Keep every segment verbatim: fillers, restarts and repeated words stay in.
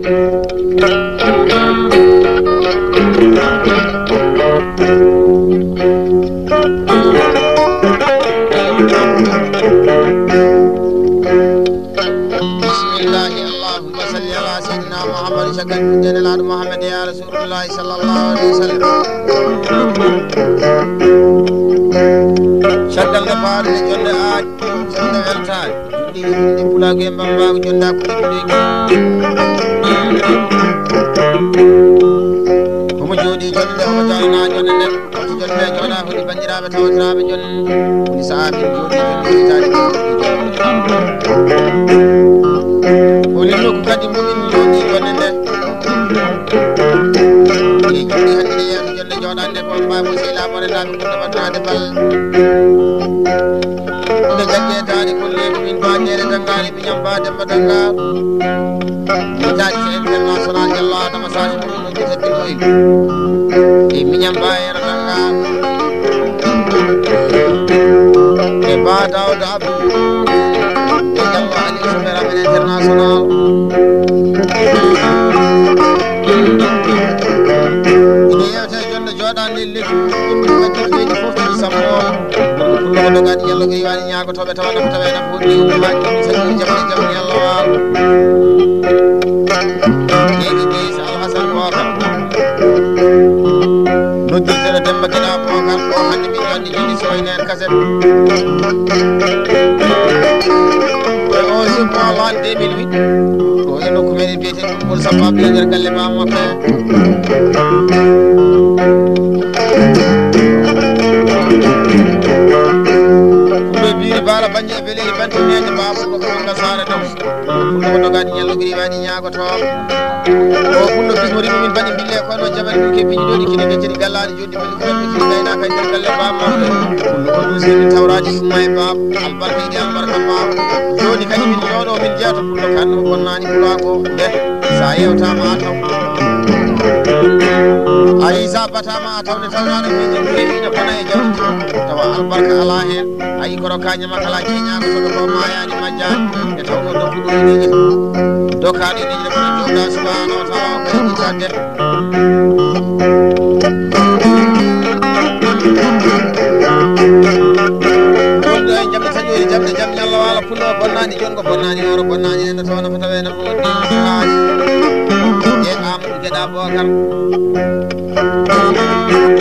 Bismillahi, allahumma salli ala sayyidina Muhammad, caggal juulde Nelaaɗo Muhammad, ya Rasulullahi sallallahu alaihi wasallam. Caggal nde paaɗen e jonde aaj, jonde weltaare. Ɗi, ɗi pulaagu e mbambaagu, jonde hakkunde juldeeji. Omo jooɗi jonde nde, omo jooɗana jonde nde. Woni jonde jooɗa, woni banndiraaɓe tawtiraaɓe jonde. Woni sahaa min jooɗi jonde hitaande. Woni nokku kadi mumin jooɗi jonde nde. E jooɗi hannde nde yeeso jonde jooɗande ko Baaba Seyla Mare Laaɓe Kunta Baɗɗaade Bal. Nde jaggeetaani kolleeji min baajeere Danngaari. Miñam Ba Demba Dannga. Mitaji international, Yallo Adama Sani Mouhamadou Diouf Teddy Boy. E Miñam Ba Yero Dannga. E Ba Daouda Abdou. E Yallo Ali Soumaira men international. Ine yewte jonde jooɗaande lekki. Ɗum waɗi leydi fof ci sappo. Ɗum ko ɗo gadi Yallo ɓe waɗi ñaago. Toɓe tawa nafa tawa ena fof ɗi ummaaki ɗum sañi jam e jam Yallo waalo. Leydi Deysa Alhasan Bookar. Noddirteɗo Demba Gina Bookar, o hannde min nganndi joni so wayno en kaset. E o jour mo l'an deux mille huit, o e nokku meɗen mbiyetee ɗum Ɓol Sabbaaɓe e nder galle Baba Makko. Ɗum ɓe mbiyii Baara Bannje e Beleeli Banti Neejo Baaba ko Kawgal Saare Dow. Ɗum ko Dogaani Ñallo Biri Waɗi ñaagoto. O Pullo Bismo Rimi min mbaɗi mbille kono jabal ɗum ke piiji ɗo ɗi kine gacciri gallaani joddi woni ko mi kiri gayna kay nder galle Baaba. Pullo ko ɗum seni tawraji ɗum may Baaba. Albarka idi albarka Baaba. Joni kadi min jooɗo min jeeto Pullo kan ko bonnani Pulaagu nde sa yewtama a taw. Ayi sa batama a tawde tawnaɗo miiji ko heewi ina bona e jawdi. Tawa albarka ala hen. Ayi koro kañama kala jeñaɗo soɗo ko mayani majjani. E tawno dokkuɗo ene jeti. Dokkaɗo ene jeti kono jomɗa subhanahu wa taala o ko heɓitande. Wonde en jamɗe taƴoji jamɗe jam ñalla wala pullo bonnani jongo bonnani oro bonnani ene tawna ko tawe na woni. E am geɗa bokar.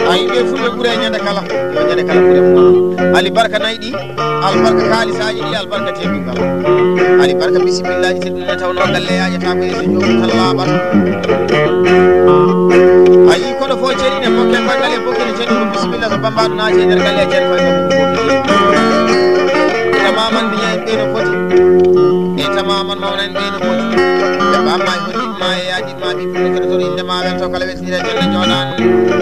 A yimɓe fulɓe ɓuure ñande kala yo ñande kala ɓuure mum. Ali barka nayi ɗi. Albarka kaalisaaji ɗi, albarka teemingal. Ali barka bisimillaji tedduɗe tawno galle yaƴata ko yeeso jomum tan laaɓata. A yii koɗo fof ceɗiɗe mokke koye galle bokkene ceɗi ko bisimilla so bambaɗo naati e nder galle ceɗi koye galle. Tamaman miña en ɓeyno foti. E tamaman mawna en ɓeyno foti. Ɓe bamma e foti ma e yaaji. Ma ɓiɓɓe keɗotoɗo innde ma welto kala weltinira jonde jooɗaani.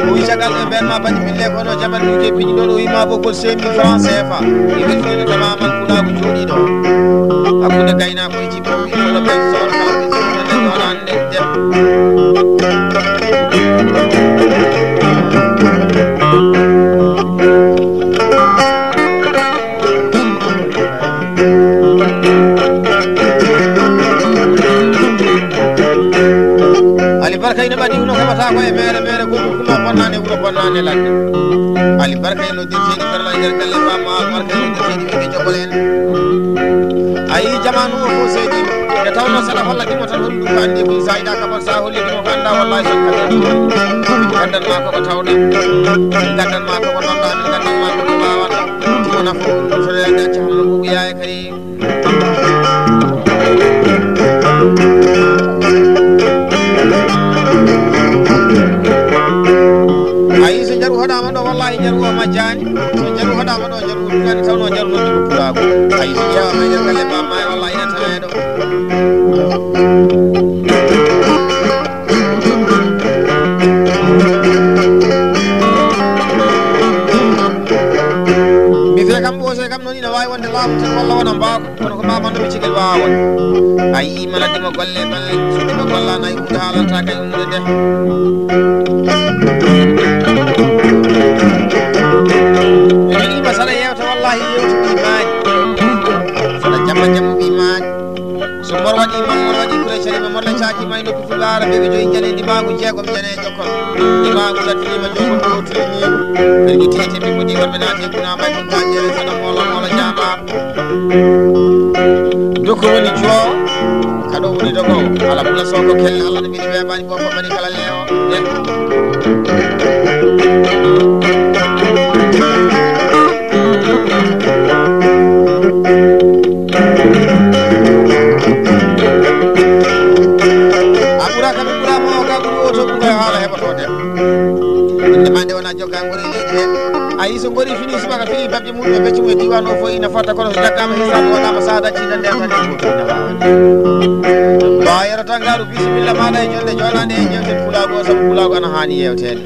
O wi cagal ɓe mben ma baɗi bille kono jaman ɗum ke piɗi ɗon o wi ma bokkol cinq mille francs C F A. E weltinira tamaman kulaagu jooɗiiɗo. Hakkunde gaynako e jibbo ɓiɓɓe no ɓen soro kala ɓe soro jonde jooɗaani nde jam. Ali barka ina ɓadi huno heɓata ko e mere mere gombo kuno bonnane wuro bonnane ladde. Ali barka ino dirteni karla nder galle bamma al barka ino dirteni ɓe jogol en. Ayi jamanu o fof seedi nde tawno saɗa holla dimo tan holɗum ko andi ko sayda kabon sa holli dimo ko anda wallahi son kabon. Gaddan ma ko ko tawda. Gaddan ma ko ko nonda. Gaddan ma ko ko bawata. Wona fof ɗum so rewde acca hono ɗum yaaya kadi. Ayi so jaru hoɗama ɗo wallahi jaru o majjani. So jaru hoɗama ɗo jaru o ɗugani tawno jaru o jogo pulago. Ayi so ƴeewama e nder galle bamma e wallahi ina taweɗo. Mbife kam ɓoose kam noon ina waawi wonde laamu tan walla wona mbaako kono ko mbamanno mi cigel waawa wonde. A yii mana dimo golle balle so dimo gollano e hunde haalanta kay ummude nde. Ene ima saɗa yewta wallahi yewtu ɓi maaji. Saɗa jamma jamma ɓi maaji. So mor waɗi mor mor waɗi kure cari ma mor. Caaki may noppi Pulaar, ɓe ɓe joyi jane, ndimaagu jeegom jane jokkol. Ndimaagu lattiima jokkol, ko tolniigu. Ɓe jotti e tebbi ko diwan ɓe naati e kuna may ko taƴere, saɗa moola moola jaama. Doko woni joo, kaɗo woni dogo. Ala bula soko kelle, Alla no mbiɗi weeɓaani bofo mbaɗi kala leewo. Eh. A ɓura kam ɓura mo ka ɓuri oto ɓuga haala heɓotoɗen. Inde ma nde wona jogga ngori leydi he. A yi so ngori fini subaka fini babde mum e beccu mum e diwan o fof ina fotta kono so jaggama hisabu waɗama sa daccina nder tan e goto ina wawa. Ba yero tangaru bisimilla maɗa e jonde joɗade e jewten pulago sabu pulago ana hani yewtede.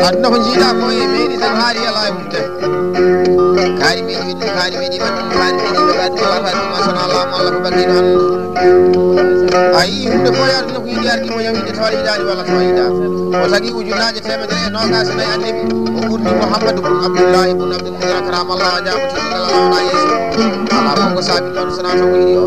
Aduna ko jiiɗa ko e meɗi tan haali ala e mum tan. Kaari meɗi ɓe ɗum kaari meɗi ɓe ɗum kaari meɗi ɓe ɓe ɗum wata ɗum asana laamu Allah ko baggiɗo an. A yii hunde fof yaade no ko yiɗi ardi mo yawide tawa yiɗaani walla tawa yiɗaani. O tagi ujunnaaje teemedere e noogaas e nayi annabi o ɓurdi Muhammadu bun Abdullahi bun Abdul Muttalib karamallahu wajhahu tigi kala lawna yeeso. Ala fof ko saabi ɗon sona to o yiɗi o.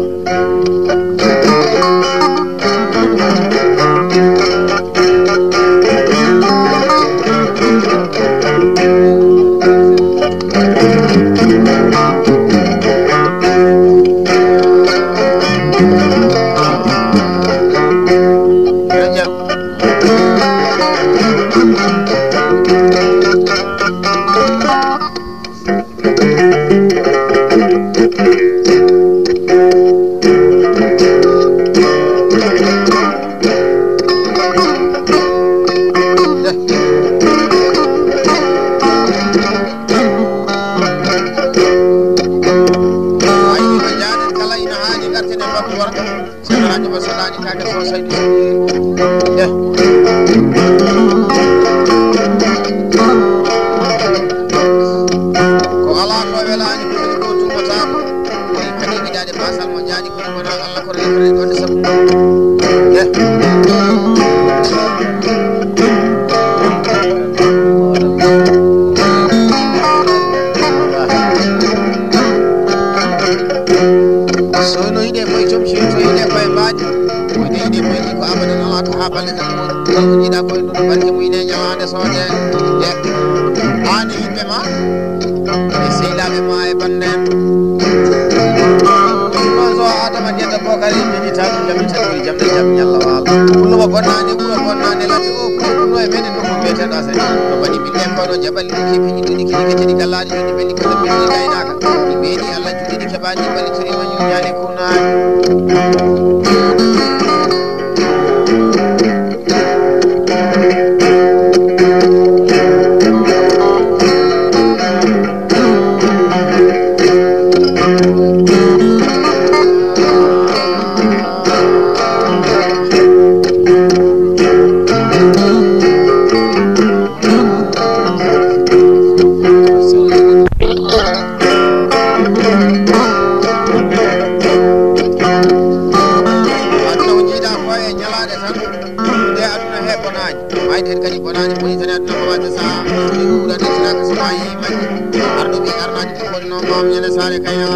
Ayi, ko jaaɗen kala ina haani garten e makko wara. Sehilaajo mo soɗaani kaake so saydi so yeeri. Eh. Ko alaa ko welaani ko woni ko tuumataako. Ko e kadi gidaade baasal mo jaaɗi ko wona Allah ko rewre wonde sabu. Eh. So no yiɗe koye jom si to yiɗe koye mbaadi. Ko yiɗe yiɗe koye ko abadan alaa ko haa balle tan. Kala ko jiiɗa koye ɗum barke mum ine ñalaande soode. De. Aan e yimɓe ma. E sehilaaɓe ma e bannde en. Ɗum noon so Adama Gedda Bookar en ndewi tan ɗum jam tan ko jam tan jam ñalla waalo. Wuro mo bonnaani, wuro bonnaani, lati o, ko ɗum no e meɗen ɗum ko mbiyeten asani. No mbaɗi ɓiɓɓe kono jaɓal ɗum keɓi ɗum ɗi keɓi kadi gallaaɗi ɗum ɗi ɓenni kono ɓenni gaynaaka. Ɗi ɓeeni Allah juɗɗi ɗi keɓaani ɗi ɓallitori ma ñuññaani kunaani. Aduna ko jiiɗa ko e ñalaande tan. Nde aduna he bonaani. Mayde hen kadi bonaani, boni tan e aduna ko waɗde saha. Ɗi ɗuurani tinaka so maayi majji. Arɗo ɓi arnaade ɗi koɗi noon maam ñande saare kayna.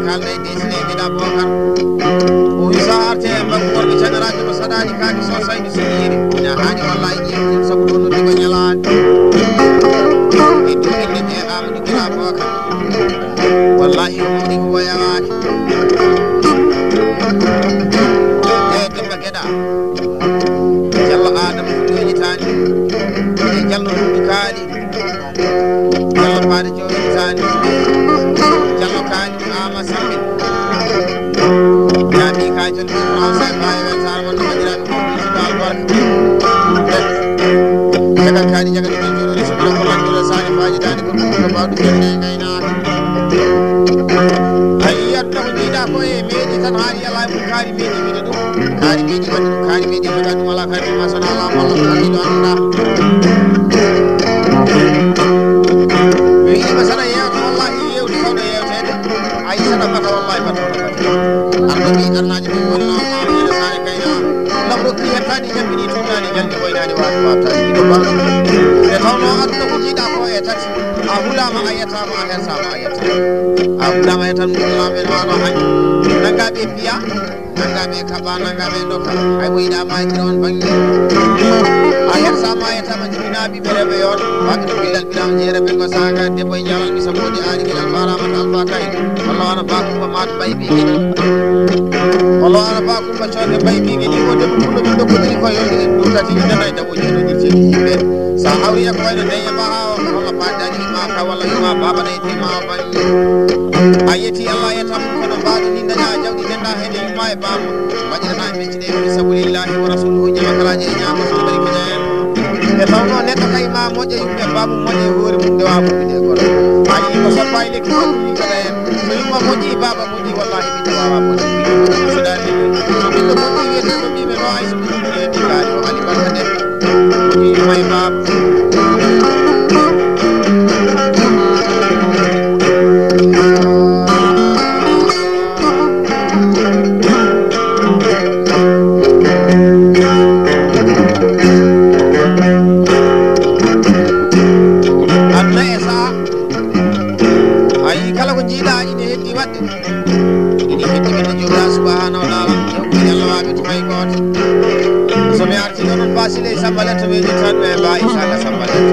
Kalde ɗi sine gida bokar. O wi so arte e mbaggu worɓe cagaraaji mo saɗaani kaake so saydi so yiiri. Ina haani wallahi ƴeewtin sabu ɗo noddi ko ñalaani. E duɗe nde ƴeeɗaama nde gila bokar. Wallahi o mawni ko wayawaani. E Demba Geɗa. Jallo Adama ko joñitaani. E Jallo Hundi Kaali. Jallo Paade Jooni Saani. Jallo Kaani Ama Sambi. Jaabi ka jolli français mbawi weltaare mon no waɗiraaɓe ko ɗiɗi ɗo albarka. Jagal kaani jagal ɗiɗi jolli so ɗo ko lanɗo saani faaji daani ko ɗum ko bawɗo jolli e ngaynaaka. Ayi aduna ko jiiɗa ko e meɗi Haali alaa e mum kaari meeɗi wiide ɗum. Kaari meeɗi waɗi ɗum, kaari meeɗi jogaade ɗum, alaa kaari ɗum, ma sona alaa walla ko anndi ɗo anndaa. Mi wiima sana yeewta, wallahi yeewti fawno yeewteede. A yi sana bata, wallahi bata wona bata. Arno mi arnaaji ɗum woni noon, ma ene saare kayna. Lam rokki hettaani, ñammini tuunaani, ñalɗi koynaani, waati waabtaani ɗiɗo ba. Nde tawnoo aduna ko jiiɗaa ko e tati. A hulaama a yetaama, a hersaama a yetaama. A hulaama a yetaama, ɗum laamen waano hay. Nanngaa ɓe piya, nanngaa ɓe kaɓa, nanngaa ɓe ndokka. Hay mo yiɗaa maaytira on bannge. A hersaama a yetaama, jibinaa ɓiɓɓe rewɓe yoon. Waɓe to billal bilaaw jeere ɓe ngo saanga debbo e jaalal mi saboodi aari gilal faaraama to alfa kay. Walla wano baakumba maat bay bi gini. Walla wano baakumba cooke bay bi gini. Ko debbo pullo min dokkodiri ko yonde en ɗum tati ɗum nanay dabo jeeɗo ɗi ceeɗi yimɓe. Sa hawri e ko wayno ndeye ma hawa ko holla paadaji ma ka walla yuma baba nay te ma bani. A yeti Allah yeta mun kono mbaɗo ni daña jawdi denda hede yuma e baba. Mbaɗirana e mecci ɗe fi sabilillahi wa rasuluhu ñama kalaji e ñama so bari ko jayen. E tawno neɗɗo kay ma moƴƴa yumɓe baba moƴƴa e hoore mum ndewa ko ɓiɗe goto. A yi ko soppa e lekki ko ɗum kada en. So yuma moƴƴi baba moƴƴi wallahi ɓiɗɗo wawa moƴƴi. So ɗa ni so ɓiɗɗo moƴƴi wiyete ko mbiɓe no ay so ɓiɗɗo wiyete gaari o ali barka de. May baaba. Aduna e saha. A yii kala ko jiiɗa ine heddi waɗde. Ine heddi wonde Joomiraaɗo subhaanahu wa taala, yewɓe Yalla waaɓe tuma e gooto. So mi artii ɗo noon Basile e Sambalet to weeji tan ɓe Ba Isaka Sambalet.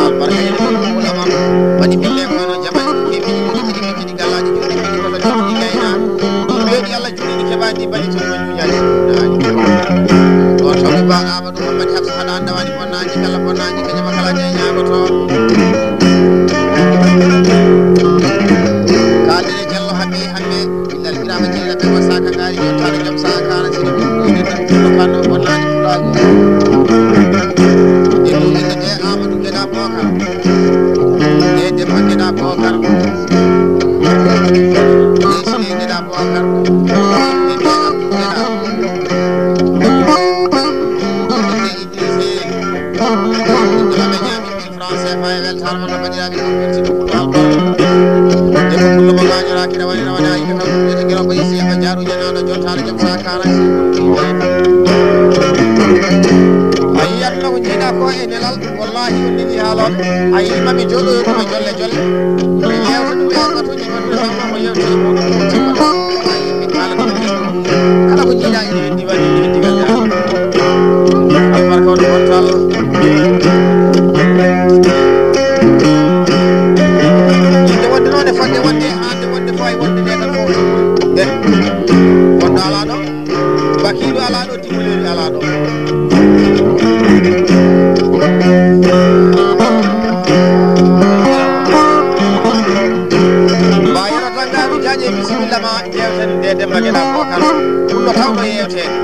Albarka en ɗum ko ulama waɗi bille kono jamani ɗum keɓi ɗum keɓi keɓi gallaaji ɗum keɓi ko to ɗum gayna. Weeɗi Yalla juuɗi keɓaani bali to ko juuñaani. Ɗo to mi ba Amadou Mohamed Hafsa haɗa anda waɗi bonnaaji kala bonnaaji ko jama kala je ñaagoto. Kaadere Jallo Habi Habi. Billal Birama Jeyla ɓe wasaka ngaari yettare jom sa kara sini ɗum ɗo ne tan ɗum ɗo kanno bonnaaji pulaagu. E ɗum inde ɗe Amadou Geɗa Bokar. E Demba Geɗa Bokar. E Sine Geɗa Bokar. E ɗe Abdou Geɗa. E ɗe Idrisse. Ɓe ñaami. Français fa e weltaare mon no banndiraaɓe ɗum welti ɗum ko albarka. Debbo pullo mo gaañoraaki rawane rawane a yiɗata ɗum wiyete giro ko yisi a jaaru janaaɗo jontaare jom sa kaara si. A yiyat no ko jiiɗa ko e nelal wallahi on neli haalooɓe a yii mami jooɗoyo ɗum e jolle jolle. Mi yewta ɗum e almatuji matuɓe mamma mo yewti e muɗum o timmata. A yii mi kaalata ɗum e ɗum. Kala ko jiiɗa ene heddi waɗi ene heddi welde Allah. Albarka woni bonta Allah. Yimɓe wonde noon e fodde wonde e hande wonde fo e wonde nde tan fof timmoy nde wonɗo ala ɗo bakiɗo ala ɗo timmoleri ala ɗo. Mbayata tangaɗo jañe bisimilla ma. Yewten nde Demba Geɗa Bokar. Pullo tawɗo yewteede.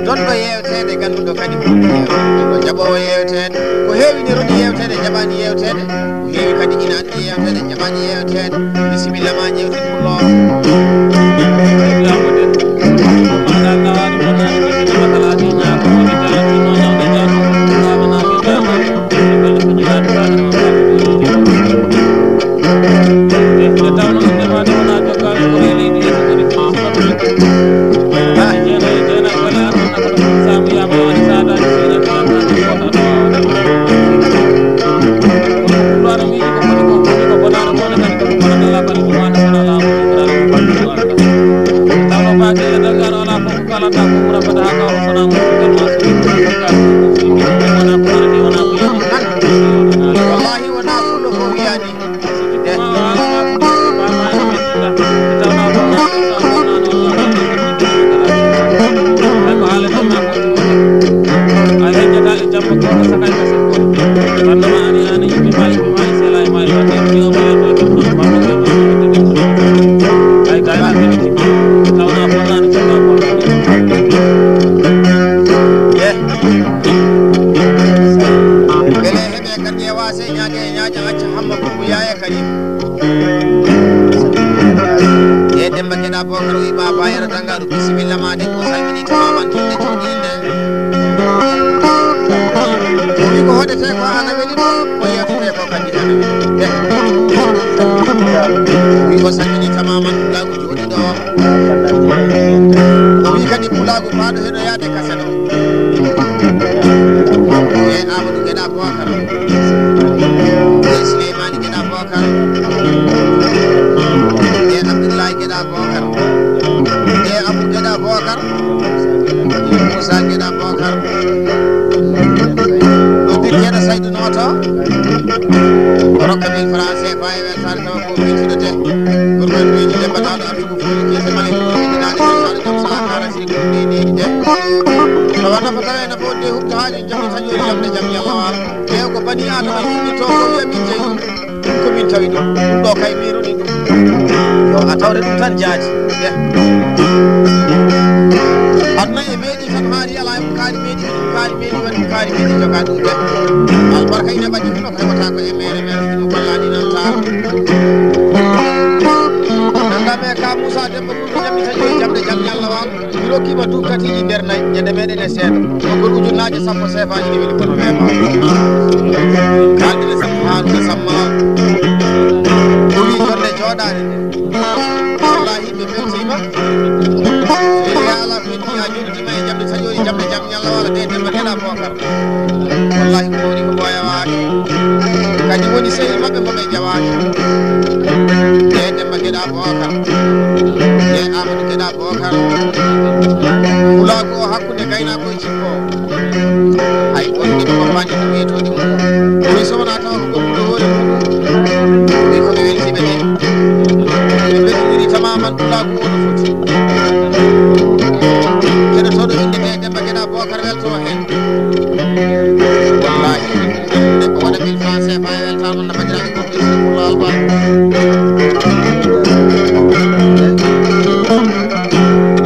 Donɗo yewteede, gannduɗo kadi ko yewteede. Ko jaɓoowo yewteede. Ko heewi ne roni yewteede, jaɓaani yewteede. Ko heewi kadi ina anndi yewteede, jaɓaani yewteede. Bisimilla ma, yewten pullo. Wallahi wona fullo ko wiyani. Yero Dangaru, bisimilla ma de, o salmini tamaman, juulde juulde. O wi ko hoɗete ko ana weli ɗo, ko yettete ko kadi ana weli. Eh. O wi o salmini tamaman, pulaagu jooɗi ɗo. O wi kadi pulaagu faaɗo heno yaade kasano. E Amadou Geɗa Bokar. E Souleymane Geɗa Bokar. E Abdoulaye Geɗa Bokar. E Abou Geɗa Bokar. Moussa Geɗa Bokar. Ɗo biteeɗo Saydou Noto. Rokka mille francs C F A e weltaare tawa ko weltinode. Gorko en weeji Demba Daado artugo fuuji kiise mala e ɗum windinaade weltaare jom saha kara siri ko ɗiɗiɗi de. Tawa nafa tawa e nafa wonde hubta haali jam e taƴoori jam de jam yalla waala. Ƴeew ko bani Adama yimmi to ko wiya min jeyi ɗum. Ɗum ko min tawi ɗum. Ɗum ɗo kay miironi ɗum. Yo a tawre ɗum tan jaaji. Ɓe. Aduna e meeɗi tan maari alaa e ko kaari meeɗi, ko ɗum kaari meeɗi, waɗi ko kaari meeɗi jogaa ɗum ɓe. Albarka ina ɓaɗi ɗum ɗo ko heɓata ko e mere mere ɗum ko kollaani nan taaro. Nannda me ka Moussa Demba Gouy ko jamɗi taƴoori jamɗe jam yalla waala. Mi rokkiima duuɓi tatiiji nder nayi, ñande meeɗen e seeɗa. Ko ngol ujunnaaje sappo seefaaji ɗi weli kono weeɓaani. Kaaldi ne sappo haa ɗum samma. O wii jonde jooɗaade nde. Wallaahi ɓe mbeltiima. Ɓe wiya alaa ko heddi haa jooni tima e jamɗe taƴoori jamɗe jam ñalla wala de Demba Geɗa Bokar. Wallaahi ko woni ko ɓooyawaaki. Kadi woni sehil maɓɓe mo ɓe jawaaki. De Demba Geɗa Bokar. De Amadou Geɗa Bokar. Pulaagu o hakkunde gaynaako e jikko. Ay, wonde ko bambaji ko wiyetooɗi mum. Wi so wonaa tawa ko gonɗo hoore mum. Wi ko ɓe weltiiɓe de. Ɓe mbeltindiri tamaman pulaagu o no foti. Keɗotooɗo innde de Demba Geɗa Bokar weltoo heen. Wallaahi. Neɗɗo waɗa mille francs C F A e weltaanoo no banndiraaɓe ko Bismillah Alba.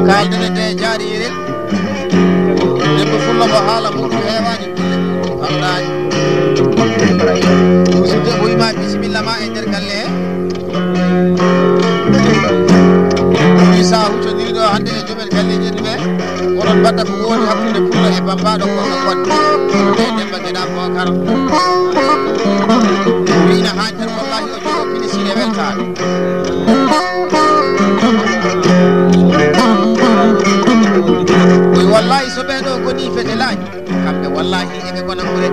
Kaalden e de jaariire. Debbo fullo ko haala muɗum heewaani, kulle muɗum haldaani. Musidɗo, o wiima bisimilla ma e nder galle he. Ɗum wii so a huccondiri ɗo hannde e joomen galleeji en ɓe, oɗon mbaɗa ko woodi hakkunde pullo e bambaaɗo ko no fodde. E Demba Geɗa Bokar. Wiina haa nder wallaahi o jogoo pinisii e weltaare. Oy wallaahi so ɓee ɗo ngonii fetelaaki, kamɓe wallaahi eɓe ngona kure.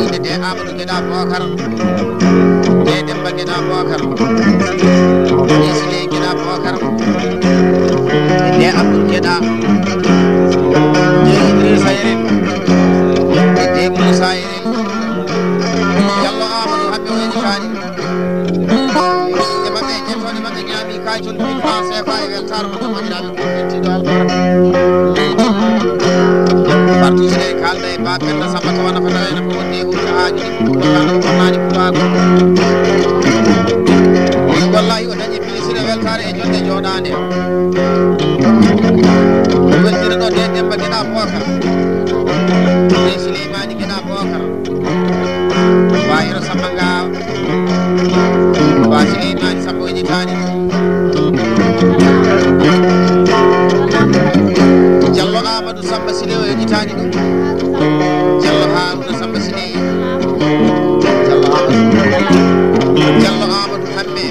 Inde de Amadou Geɗa Bokar, de Demba Geɗa Bokar, de Sile Geɗa Bokar, de Abdou Geɗa, de Idrissa Yeren, de Moussa Yeren. Jallo Amadou Hammet wayni kaani. Ɓiɓɓe maɓɓe e jettooɗe maɓɓe ñaami kaacol mille francs C F A e weltaare mo ɗum anndiraaɓe ko ɓettiiɗo albarka. Partout so e kaalda e Ba Penda Samba tawa nafa dara ena ko wonde e hurta haa ɗiɗi ko ɗo kano ko naani pulaago. Wallahi o dañi pilisire weltaare e jonde jooɗaande. Weltira ɗo de Demba Geɗa Bokar. De Souleymane Geɗa Bokar. Ba Yero Samba Ngaw. Ba Souleymane Samba Wejitaani. Jallo Amadou Samba Sile o Wejitaani ɗum. Jallo Haruna Samba Sile. Jallo Amadou. Jallo Amadou Hamme.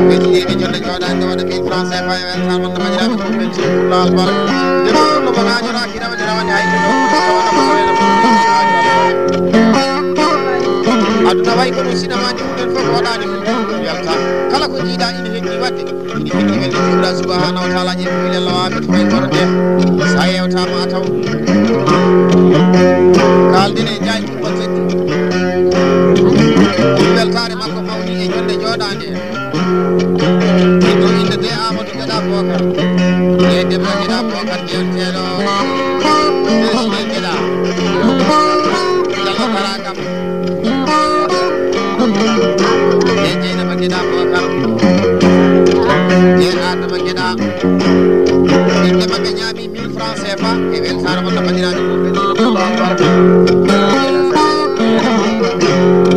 Ɓe jogii ɓe jonde jooɗaande waɗa mille francs C F A e weltaare wonno banndiraaɓe ko ɓe cii pullo albarka. Debbo pullo mo ŋaañoraaki rawani rawani hay ko ɗo. Aduna wayi kono sinama ni mum en fof waɗaani ɗum yalta. Kala ko jiiɗa ina heddii waɗde. Ina heddii welde Joomiraaɗo subhanahu wa taala ƴeewi ko lella waaɓe to wayi kono de. Sa yewtaama a taw. Kaalden e Njaay Kumba Sekki. Weltaare makko mawni e jonde jooɗaande. Ɓiɗɗo innde de Amadou Geɗa Bokar. E Demba Geɗa Bokar jewnteeɗo. Nder Sine Geɗa. Jallo Kara kam. E Jeynaba Geɗa Bokar. E Adama Geɗa. Innde maɓɓe ñaami mille francs C F A e weltaare mon no banndiraaɓe fof ɓe ɗiɗo ko Allahu Akbar.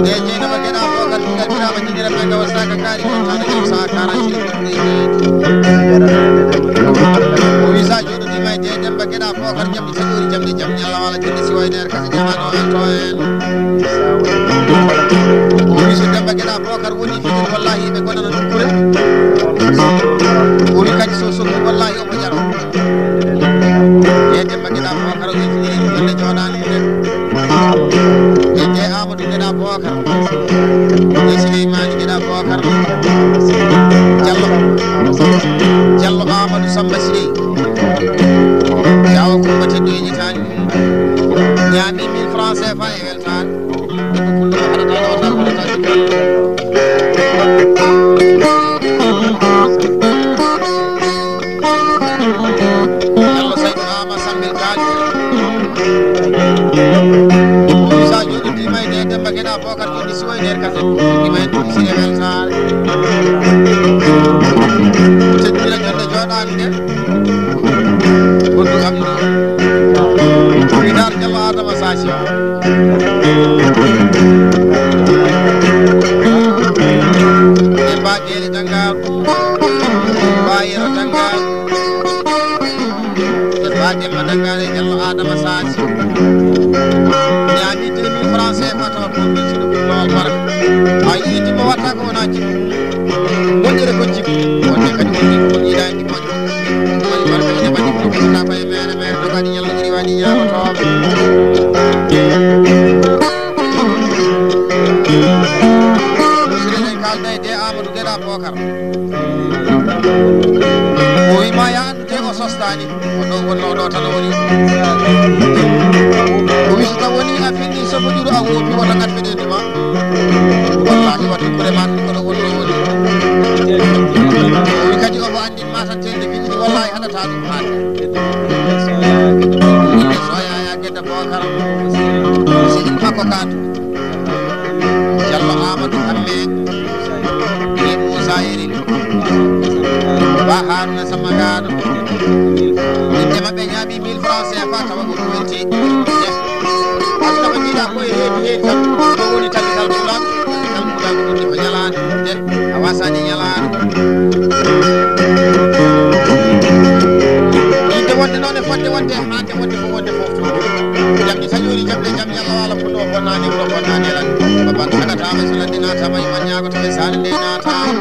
E Jeynaba Geɗa Bokar, ɗum gardiraama jiɗere men gawa Ka kaari ko tan ko sa karan shi. O wi sa jooɗodiima e Dee Demmba Geɗa Bookar, jamɗe caɗoori, jamɗe jam, ñalla wala jonnde si wayneere kasa ñamanoo en to en. O wi so Demmba Geɗa Bookar woni fijir, wallahi ɓe gonana nokkure. O wi kadi so sokki, wallahi omo jaro. Dee Demmba Geɗa Bookar o yettinii en jonde jooɗaani en. E Dee Amadou Geɗa Bookar. E Sileymaani Geɗa Bookar. Jallo. Jallo Amadou Samba Siley. Jaawo Kumba Teddo e Itaali. Ñaami mille francs C F A e weltaare. Debbo pullo ko haɗata ɗo, wata ko haɗata. Yallah Saydu Ama Sambil Gaali. Sa jooɗodiima e Dee Demmba Geɗa Bookar, jooɗi si wayi nder kaset. Ima en jooɗi si e weltaare. Teddina jonde jooɗaani nde. Ɓurɗo am ɗo. Wiɗaar Jallo Adama Saasi. E Ba Jeeli Dangar. Ba Yero Dangar. E Ba Demba Dangar e Jallo Adama Saasi. Ñaami deux mille francs C F A tawa ko min suɗo ɗum lowal barka. A yiɗi mo watta ko wona jikku. Moƴƴere ko jikku. Wonde kadi woni ko yiɗaani moƴƴo. Woni barka ina mbaɗi ko ɗum ko e mere mere to kadi Jallo iri waɗi ñaamotooɓe. Musidɗo en kaalda e Dee Amadou Geɗa Bookar. O wi ma ya anndu te o sostaani. Ko ɗo wonno ɗo tan o woni. O wi so taw woni a finni sofo ƴuru a woopi wota ngat feɗeni ma. Wallahi wata kure ma ko ɗo wonno woni. O wi kadi omo anndi ma tan telde fijiri wallahi haɗata ɗum haade. Soyaya Gedda Bookar. Siɗin makko kaatu. Jallo Amadou Hamme, Yero Moussa Yeri, Ba Haruna Samagaɗo. Inde maɓɓe ñaami mille francs C F A tawa ko welti. Aduna ko jiiɗa ko e heedi heedi tan. Ko woni tabital pulaar, tabital pulaar ko ɗum ko ñalaande. A wasani ñalaande. Yidde wonde noon e fodde wonde e haande wonde fof wonde fof. Jamɗi taƴoori jamɗe jam ñalla wala ko ɗo bonnaani ɗo bonnaani lan. Ko ban sagataama so ladde naataama e man ñaago tawi saare nde naataama.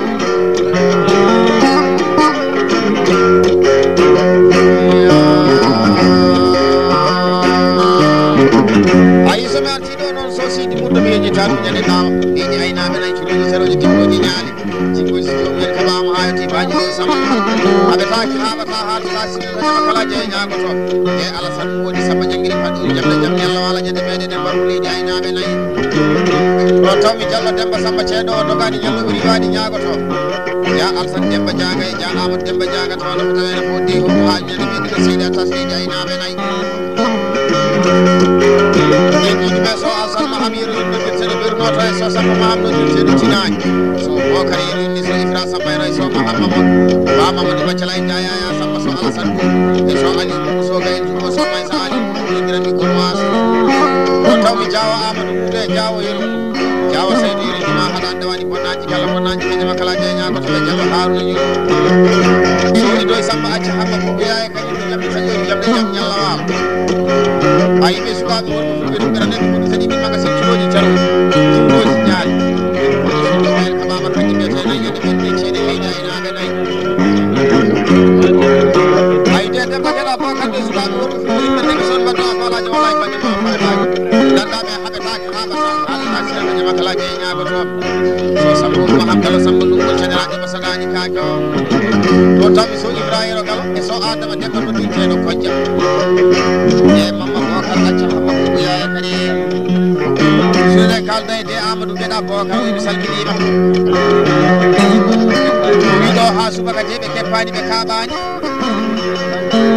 Ayi so mi artii ɗo noon so siidi muddo mi yeji tan ñande ɗawa. Ɗeji aynaaɓe nayi cuɗoji seroji dimboji ñaali. Jikkoy si joom yen kaɓaama haa yettii baaji ɗo Samba. Aɓe taaki haaɓata haa tata sirri ko jama kala jeye ñaagoto. E Alasan woni Samba janngiri faɗɗori jamɗe jam ñalla wala ñande meɗen e mbarku leydi aynaaɓe nayi. Ɗo tawmi Jallo Demba Samba ceeɗo o dogaani Jallo ɓuri waɗi ñaagoto. Ya Alasan Demba Jaaga e Ja Amadou Demba Jaaga tawa no ko tawee no fof de hokko haa ñande meɗen e seydi Atas leydi aynaaɓe nayi. Ɓe so Alsan Maham yero yimɓe ɓe seeɗa ɓernoto e so Samba Maham no ɗum seeɗa tinaani. So Bokar yero yimɓe so Ifra Samba yero e so Maham Mamad. Ba Mamadu Baccala e Jayaya Samba so Alasan. E so Ali Muso Gaye Jumo so Maysa Ali Muso Girandi Gurmas. O tawmi Jawa Amadou Kude Jawo yero. Jawo Seydou yero juma haɗa ande wani bonnaaji kala bonnaaji ɓe jama kala jeñaako to ɓe jama Haruna yero. So woni doy Samba acca Hamma Kuɓe Yaya. Jamɗe taƴoji jamɗe jam ñalla wawa. A yimɓe sukaaɓe wonɓe fulɓe ɗum ɓeɗa neɗɗo woni kadi min magasin cuɗoji caro cuɗoji ñaali. Woni so ɗo en ka mama kanji mbiyete nayi yande men ɗe ceeɗe leydi aynaaɓe nayi. Ay de Demba Geɗa Bookar de sukaaɓe wonɓe fulɓe yimɓe ndeɓe son mbaɗa falaji wallahi bangge ma falaji. Ganda ɓe haɓetaake haɓata haɓata sirka jama kala jeñaago toon. So Samba Oumar Abdallah Samba Nungol général Sagaji kaake o. Ɗo tawmi so Ibrahima Galo e so Adama Demba noddirteeɗo Kojja. E Mamma Bokar Acca Hamma Kuku Yaya Kari. Suude kalda e de Amadou Geɗa Bokar o mi salminiima. Wi ɗo haa subaka de ɓe keppaani ɓe kaaɓaani.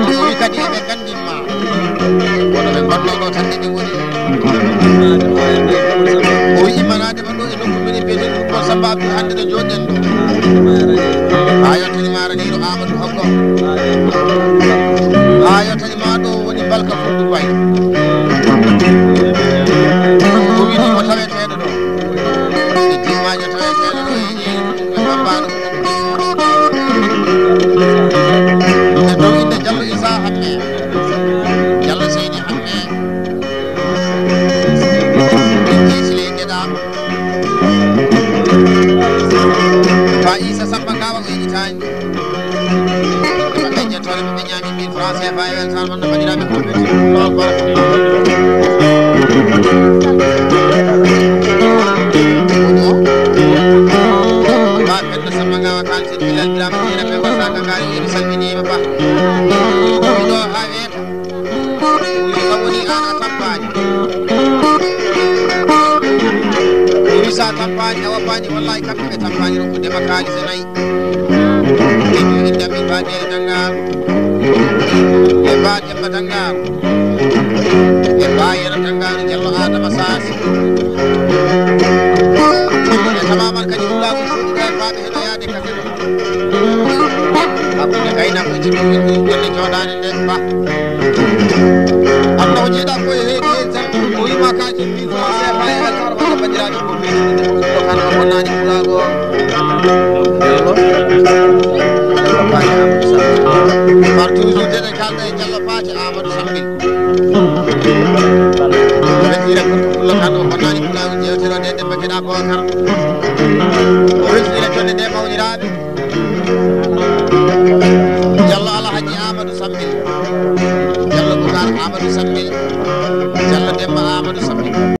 Wi kadi eɓe nganndi. Kono ɓe mbaɗno ɗo tan eɓe ngoni. O wi immanaade ma ɗo e nokku men e mbiyeten ɗum ɗon Samba Abdou hannde ɗo jooɗɗen ɗo. Haa yottani maara ɗi ɗo Amadou Hokko. Haa yottani ma ɗo woni Balka Fulɓe Way. O wi ɗi mo taweteeɗo ɗo. E jimmaajo taweteeɗo ɗo e E dow innde Jallo Isa Hamme, Jallo Seydi Hamme, en jeesile e geɗa. Fa Isa Samba Gawa o yiɗitaani. Ɓe ɓe ƴettoore ɓe ɓe ñaami mille francs C F A e weltaare mon no mbaɗiraaɓe ko ɓe. Allahu akbar. Ba Penda Samba Gawa Kaalisi Bilal Birama Jeere ɓe wasaaka ngaari wi mi salminiima ba. Ɗo haa weeta. Wi kam woni aan a tampaani. Wi sa tampaani a wappaani wallahi kamɓe ɓe tampaani rokkude ma kaalise nayi. Ɓe wi inda min ba Jeere Dangar. E ba Demba Dangar. E ba Yero Dangar Jallo Adama Sasi. E tamaman kadi Fulaagu Fuuɗi ɗo e faaɓe heno yaade Hakkunde gaynako e jibinɓe ɗum golle jooɗaani nde ba. Anna o jeeɗa ko e heedi heen tan o wima kaji mille francs C F A e alkar walla bandiraɓe ko ɓe ɗum ko kan o wonnaani pulaago. Par toujours dede kalda e Jallo Paate Amadou Sambil. Ɓe ɗira ko pullo kan o wonnaani pulaago jewtiro nde nde mbaɗa ko kan.